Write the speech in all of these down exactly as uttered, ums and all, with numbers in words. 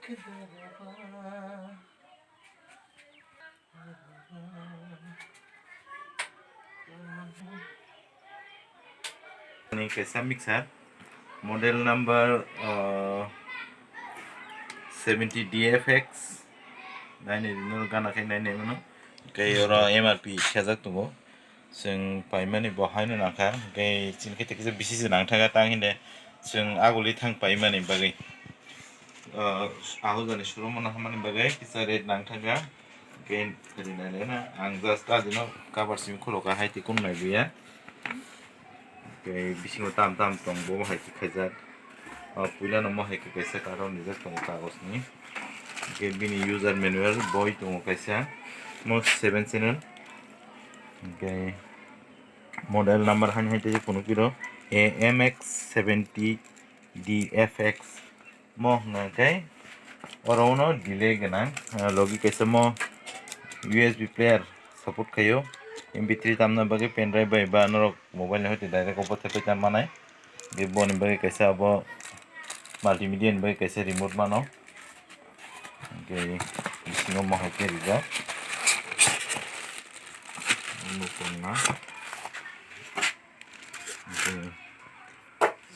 Ni kaisa mixer, model number, uh, seventy D F X, naini rino gana khe naini mano. Khe oro M R P khajak tongo. Chwng paimani bo haino nangkha, hwnkhe chini khe tekisa bisi se nangthaka, tang hinde chwng aguli thang paimani bagwi, ah, ahojani showroom-o nangmani bagwi kisa rate nangthaka, hwnkhe rinai rena ang just adino cover simi khulokha, hai tei kunu naibuya. Hwnkhe bisingo tam tam tong, bo hai khe khaijak. O puila no mo hai khe kaisa karon rijak tongo kagoj ni. Hwnkhe bini user manual boi tongo kaisa, mo seven channel. Hwnkhe model number hani hai tei phunuk piro A M X seventy D F X. Mo hwnkhe oro uno delay gwnang, ah, logi kaisa mo U S B player support khaio, M P three tamna bagwi pendrive bai ba norok mobile ni hoite direct obo thepai tam manai. Hwnkhe boni bagwi kaisa abo multimedia ni bagwi kaisa remote mano. Hwnkhe bisingo mo hai khe rijak. Nukung na. Hwnkhe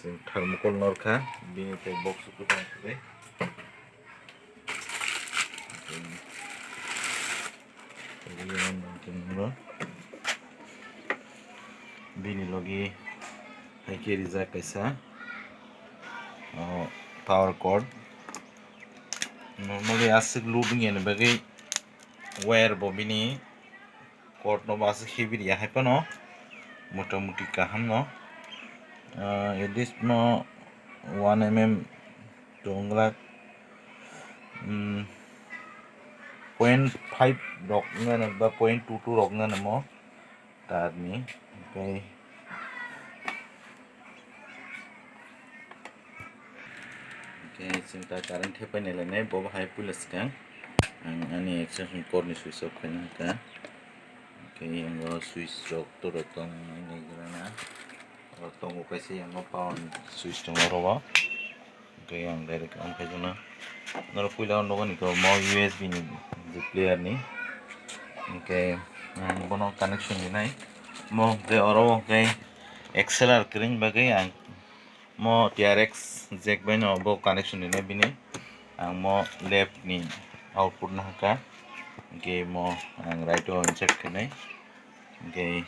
chwng thermocol norkha, bini tei box o kwbang kwrwi. Bini logi hai khe rijak kaisa, o, power cord. Normally aswk load wngya ni bagwi wire bo bini cord no bo aswk heavy riya hai phano motamuti kaham no, ah, at least no one M M tongla, um, point five rok nana ba point two two rok nana mo tar ni, hwnkhe Hwnkhe chwng ta current thepai nai lainai, bo bahai puila swkang ang ani extension cord ni switch off khaina hwnkha. Hwnkhe yango switch rok to rok tong nai nai gra na. Oro tongo kaisa yango power ni switch tongo oro o. Hwnkhe ang direct on khaijana. Norok puila o nogo ni to mo U S B ni je player ni. Hwnkhe ang bono connection rinai. Mo hwnkhe oro o hwnkhe X L R kwrwini bagwi ang mo T R X jack bai no bo connection rinai bini. Ang mo left ni output no hwnkha, hwnkhe mo ang right o insert khainai, hwnkhe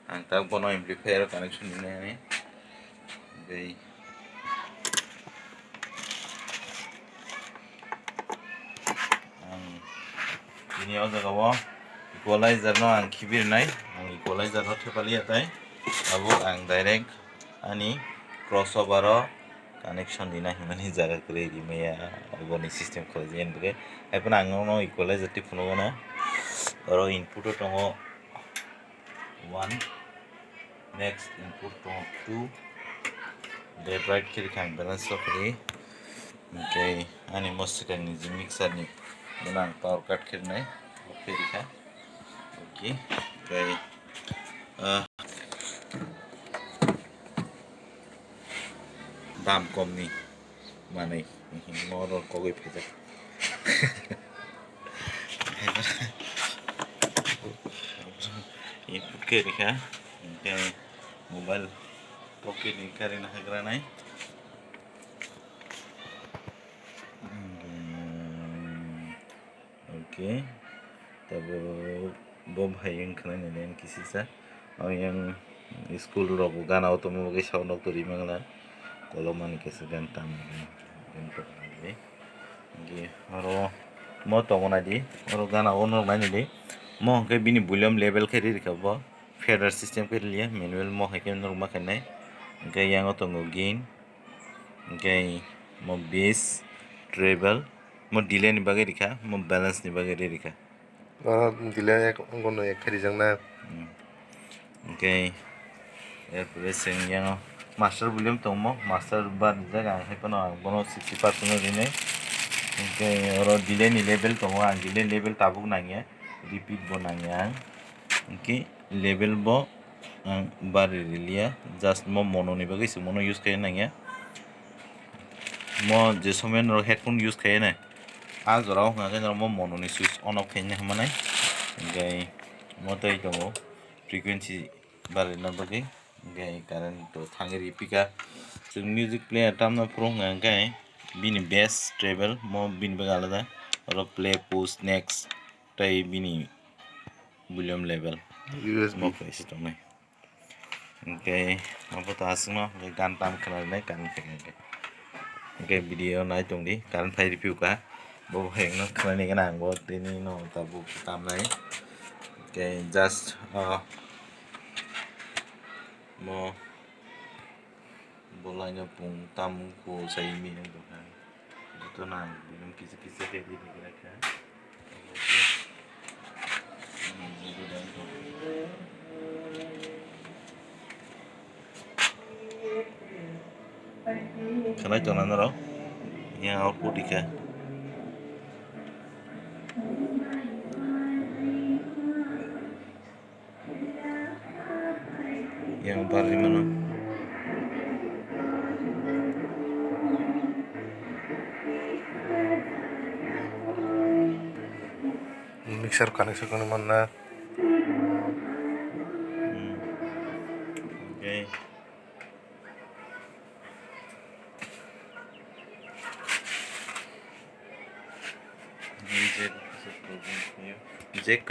ang tak bono amplifier o connection rinai ani. Hwnkhe Ang bini o jaga o equalizer no ang khibi rwnai, ang equalizer no thepaliya tai, abo ang direct ani crossover o connection rina himani jaga kwrwi rimaya, oboni system khwlaijak ani bagwi. Haiphano ang nono equalizer twi phunukgo no, oro input o tongo one, next input tongo two, left right khe rikha ang balance o khe ri. Hwnkhe ani mo swkangni je mixer ni bono ang power cut khe rwnai, off khe rikha. Okay, hwnkhe, ah, dam komni manwi, mo oro kogwi phaijak. Input khe rikha, hwnkhe mobile pocket ni karwi nahagranai. Okay, tabuk bo bahai wng khwlainani ang kisisa. Ang yang school rok gana o tongma bagwi sound rok twi mangla. Kolom ani kaisa gan tam gan tok nai. Hwnkhe oro mo tongo naidi, oro gana o norok nainidi. Mo hwnkhe bini volume level khe ri rikha bo. Fader system khe liya, manual mo hai khe norok ma khainai. Hwnkhe yang o tongo gain. Hwnkhe mo bass, treble, mo delay ni bagwi rikha, mo balance ni bagwi ri rikha. Oro delay ek, wngkha no ek khe rijak na. Hmm. Hwnkhe erpore chwng yang o master volume tongmo, master bar rijak, ang hai phano ang bono sixty percent no rinai. Hwnkhe oro delay ni level tongo, ang delay level tabuk nangya, repeat bo nangya ang. Hwnkhe level bo ang bari riliya, just mo mono ni bagwi se mono use khaina nangya. Mo je somen rok headphone use khaye nai, a jora o hwnka khe norok mo mono ni switch on off khaina hwnmani, hwnkhe mo tei tongo frequency barina bagwi, hwnkhe current to thangwi ripika. Chwng music player tamna phuru hwnka hwnkhe bini bass treble mo bini bagwi alada, oro play, pause, next tei bini volume level. U S B. Mo khe se tongnai. Hwnkhe abo to aswkno hwnkhe gan tam khwna rwnai current phaikha hwnkhe. Hwnkhe video nai tongdi, current phai riphiu kha. Bo hai wngno khwnani gana ang bo tini no tabuk tamnai. Hwnkhe just, ah, mo bo laino pung tam ko sai mi nang tongkha. Joto nang bini kisa kisa khe ridi khe rakha. Khwnai tongna norok yang output rikha. Yang bar rimano. Mixer connection kono manna. Hmm. Okay. Jack.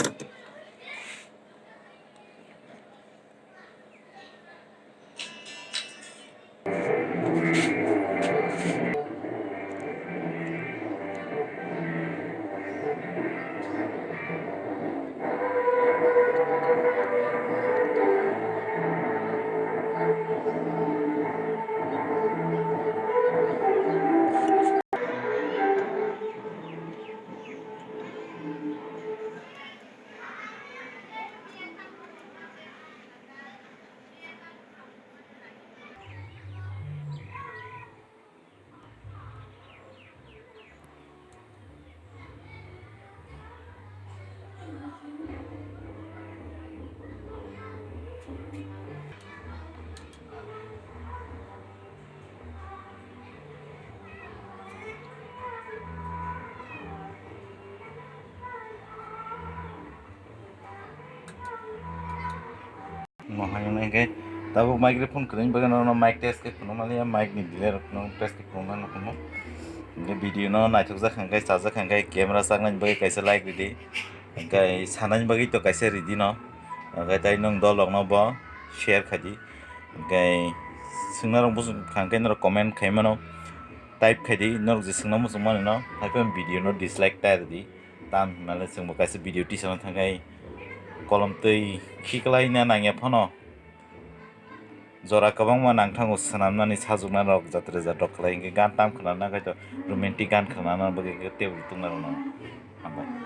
Mo hai wngkha khe tabuk microphone kwrwini bagwi norokno mic test khe phunukna liya, mic ni delay rokno test khe phunukna nukhumo. Hwnkhe video no naithokjak hwnkhe, chajak hwnkhe, camera chaknani bagwi kaisa like ridi. Hwnkhe sanani bagwi to kaisa ridi no. Hwnkhe tai nwng dol rokno bo share khaidi. Hwnkhe swngnarok bwswk kha hwnkhe norok comment khaimano, type khaidi, norok je swngna muchung manwi no, haiphano video no dislike ta ridi. Tam hwnale chwngbo kaisa video tisana thangkhai kolom twi khiklaina nangya phano jora kwbangma nangthango swnamnani sajwknarok jatra jat rok khlai hwnkhe gan tam khwnana khe to romantic gan khwnana bagwi khe teibo tongnairokno hambai.